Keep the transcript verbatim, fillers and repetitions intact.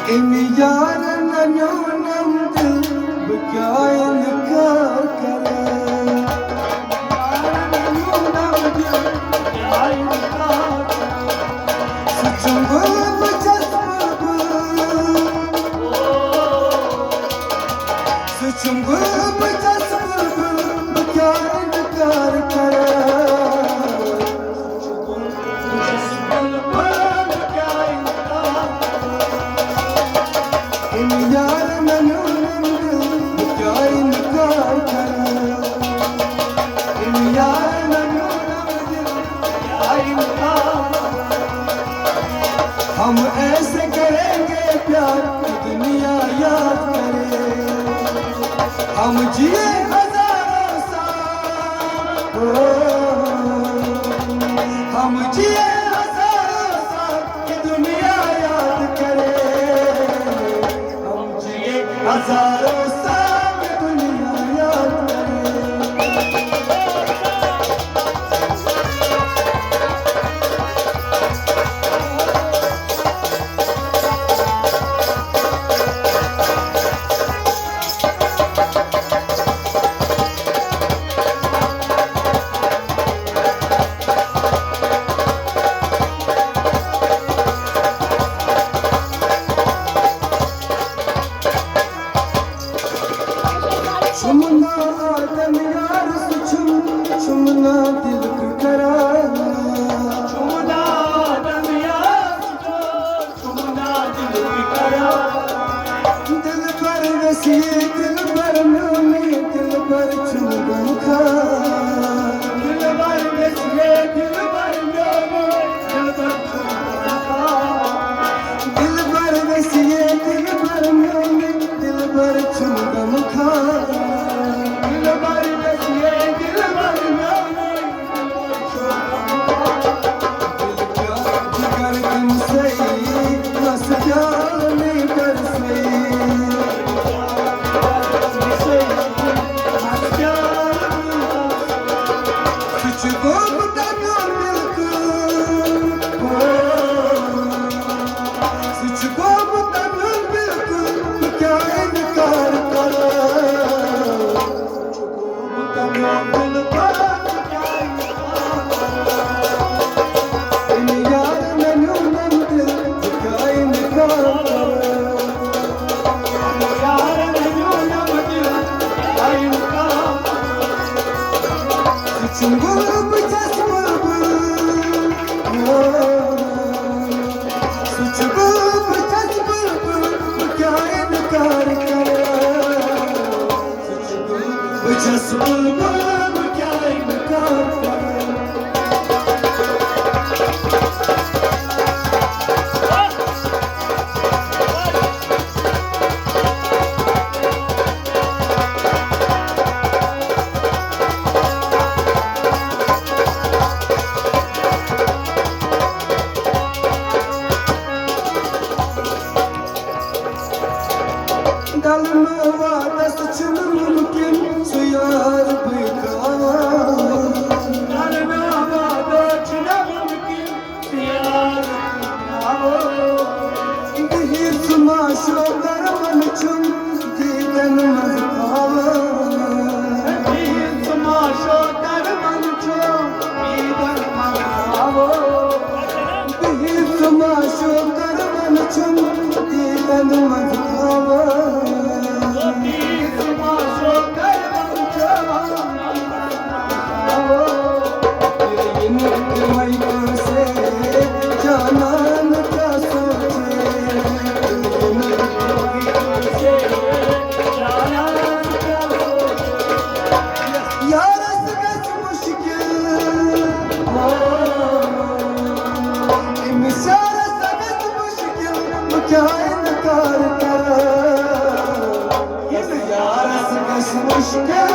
أمۍ یارن نیونم دل، بہٕ کیٛاہ اِنکار کرٕ؟ سُہ چھُم بُلبُل، چھَس بُلبُل۔ سُہ چھُم بُلبُل، چھَس بُلبُل، بہٕ کیٛاہ اِنکار کرٕ؟ ہم ایسے کریں گے پیار، دنیا یاد کرے۔ ہم جیے ہزاروں سال، ہم جیے ہزاروں سال، کہ دنیا یاد کرے۔ ہم جیے ہزاروں سال، کہ دنیا یاد کرے۔ چھُم نا آدم یار سُہ چھُم، چھُم نا دل تہٕ کران۔ چھُم نا آدم یار سُہ چھُم، چھُم نا دل تہٕ کران۔ دلبر ویسے دلبر میونُے، دلبر چھُم غمخوار۔ دلبر ویسے دلبر میونُے، دلبر چھُم غمخوار۔ دلبر ویسے دلبر میونُے، دلبر چھُم غمخوار۔ دلبر ویسے دلبر میونُے، دلبر چھُم غمخوار۔ دل کیٛاہ جگر تٔمۍ سٕے، مس پیالہٕ نہٕ کر سٕے۔ سُہ چھُ گوٚمُت میون بِلکُل۔ سُہ چھُ گوٚمُت میون بِلکُل، بہٕ کیٛاہ اِنکار کرٕ؟ سُہ چھُ گوٚمُت میون بِلکُل، بہٕ کیٛاہ اِنکار کرٕ؟ أمۍ یارن نیونم دِل، بہٕ کیٛاہ اِنکار کرٕ؟ أمۍ یارن نیونم دِل، بہٕ کیٛاہ اِنکار کرٕ؟ سُہ چھُم بُلبُل، بہٕ چھَس بُلبُل۔ سُہ چھُ بُلبُل، بہٕ چھَس بُلبُل، بہٕ کیٛاہ اِنکار کرٕ؟ سُہ چھُ بُلبُل، بہٕ چھَس بُلبُل، بہٕ کیٛاہ اِنکار کرٕ؟ ڈلنہٕ وعدس چھُنہٕ مُمکِن سُہ یار بیتراوان۔ ڈلنہٕ وعدس چھُنہٕ مُمکِن سُہ یار بیتراوان۔ بِہِتھ سُہ معشوق کرمن چھُم دیدن منٛز تھاوان۔ بِہِتھ سُہ معشوق کرمن چھُم دیدن منٛز تھاوان۔ بِہِتھ سُہ معشوق کرمن چھُم دیدن منٛز تھاوان۔ بِہِتھ سُہ معشوق کرمن چھُم یارس گژھِ مُشکِل، أمِس یارس گژھِ مُشکِل، بہٕ کیٛاہ اِنکار کرٕ؟ یارس گژھِ مُشکِل،